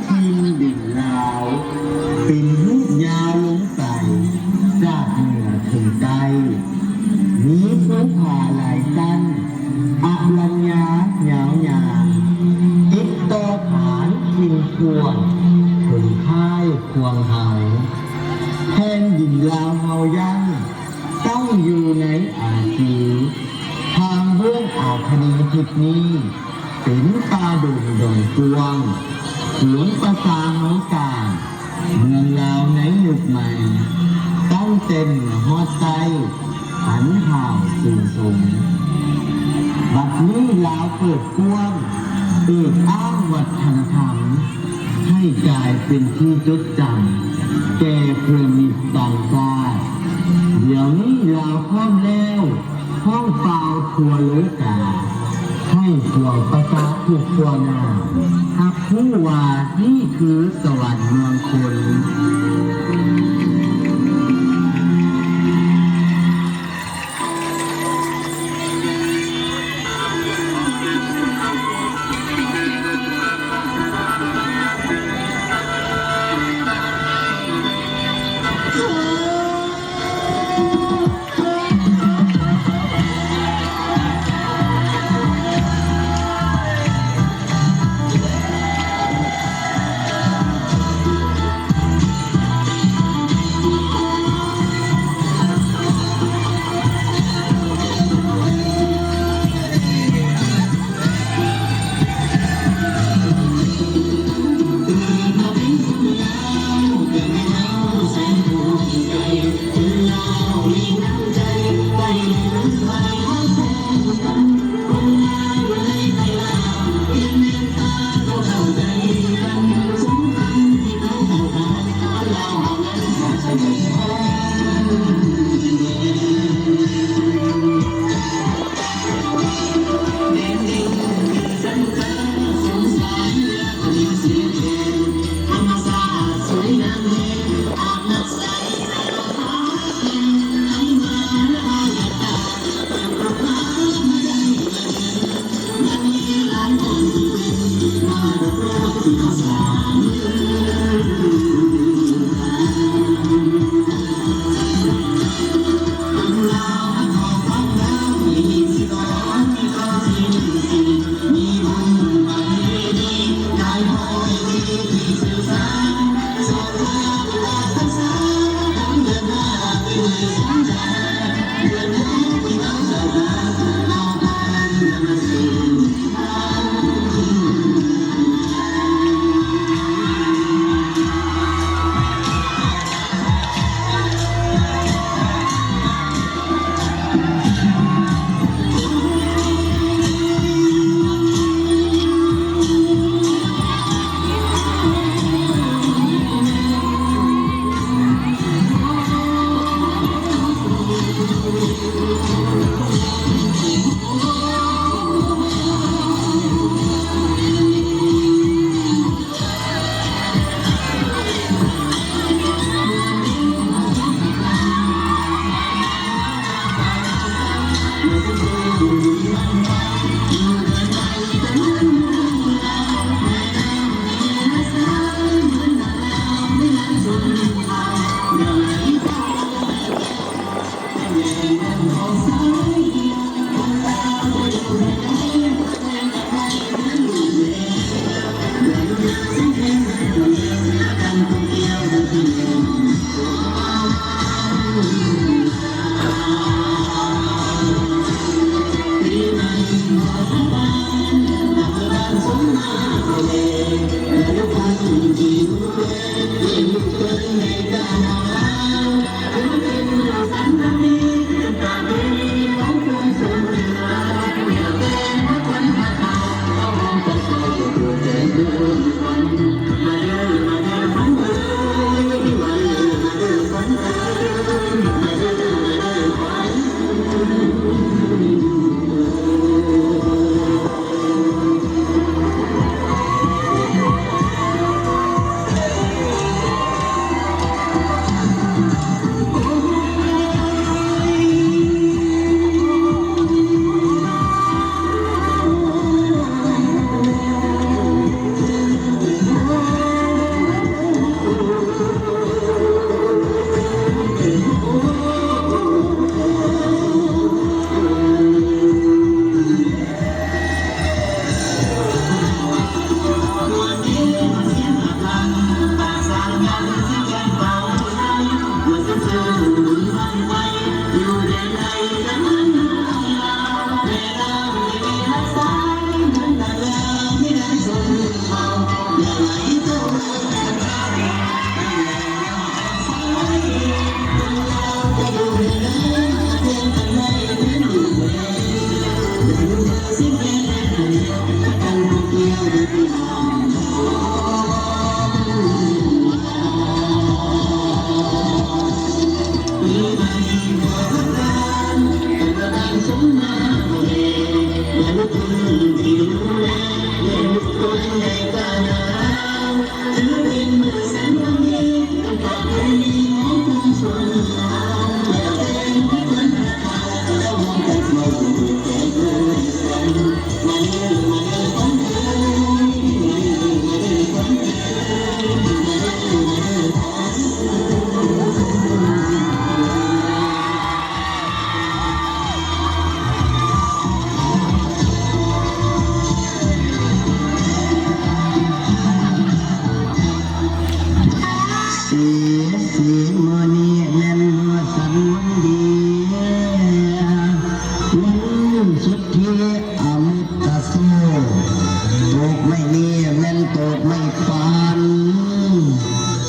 ຖິ່ນດິນລາວ ເປັນຮູບຍາວລົງໄປ ຈາກເໜືອເຖິງໃຕ້ ມີພູຜາຫຼາຍຊັ້ນ ອະລັນຍາຍາວຍາງ ຕິດຕໍ່ຖານຖິ່ນຂວນ ເຖິງຄ້າຍຂວາງເຮົາ. ແຜ່ນດິນລາວເຮົາຍັງຕັ້ງຢູ່ໃນອາຊີ ທາງເບື້ອງອາຄະເນທິດນີ້ ເປັນປ່າດົງດອນກວ້າງ ສວນປະຊາເຮົາກາງ ເມືອງລາວໃນຍຸກໃໝ່ ຕັ້ງແຕ່ເໜືອຮອດໃຕ້ ອັນຫາວສູງຊົງ. ບັດນີ້ລາວເປີດກວ້າງ ເປີດອ້າງວັດທະນະທຳ ໃຫ້ກາຍເປັນທີ່ຈົດຈຳແກ່ເພື່ອມິດຕ່າງຊາດ. ດຽວນີ້ລາວພ້ອມແລ້ວ ຮ້ອງກ່າວທົ່ວໂລກາ ໃຫ້ປວງປະຊາທຸກທົ່ວໜ້າ ຮັບຮູ້ວ່ານີ້ຄືສະຫວັນເມືອງຄົນ.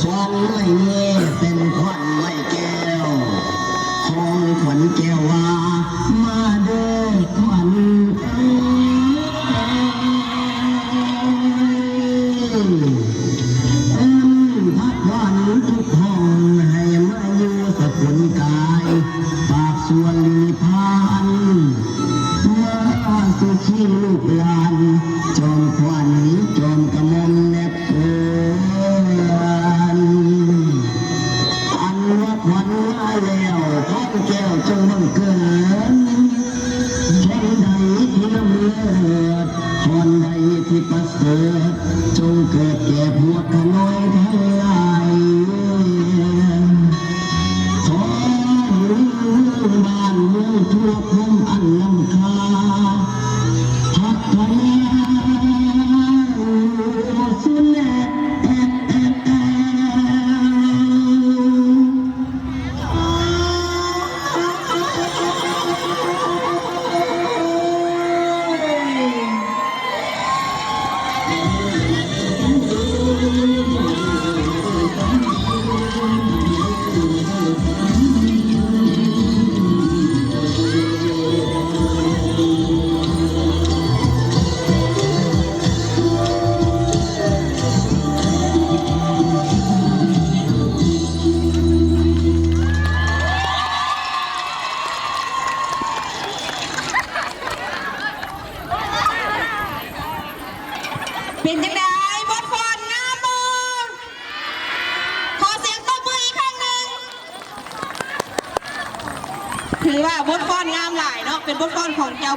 ຂວັນໄມ້ແມ່ເປັນຂວັນໄມ້ແກ້ວ ຂອງຂວັນແກ້ວວ່າ ມາເດີ້ຂວັນເອີຍ ເອີ້ນພະຂວັນທຸກຫ້ອງ ໃຫ້ມາຢູ່ສະກຸນກາຍ ປາກສ່ວນລິພານ ມາສູ່ຄີລູກຫຼານ ຈອມຂວັນຈອມກະໝ່ອມແນບ ເອີ ອັນວ່າຂວັນມາແລ້ວ ຂອງແກ້ວຈົ່ງບັງເກີດ ບ່ອນໃດທີ່ລຳເລີດ ບ່ອນໃດທີ່ປະເສີດ ຈົ່ງເກີດແກ່ພວກຂ້ານ້ອຍທັງຫຼາຍ ຂອໃຫ້ມີເມືອງບ້ານເມືອງທົ່ວ ຄວາມອັນລ້ຳຄ່າ ພັດທະນາ ເປັນຈັ່ງໃດ? ບົດຟ້ອນງາມບໍ່? ຂໍສຽງຕົບມືອີກຄັ້ງໜຶ່ງ. ຖືວ່າບົດຟ້ອນງາມຫຼາຍເນາະ, ເປັນບົດຟ້ອນຂອງເຈົ້າ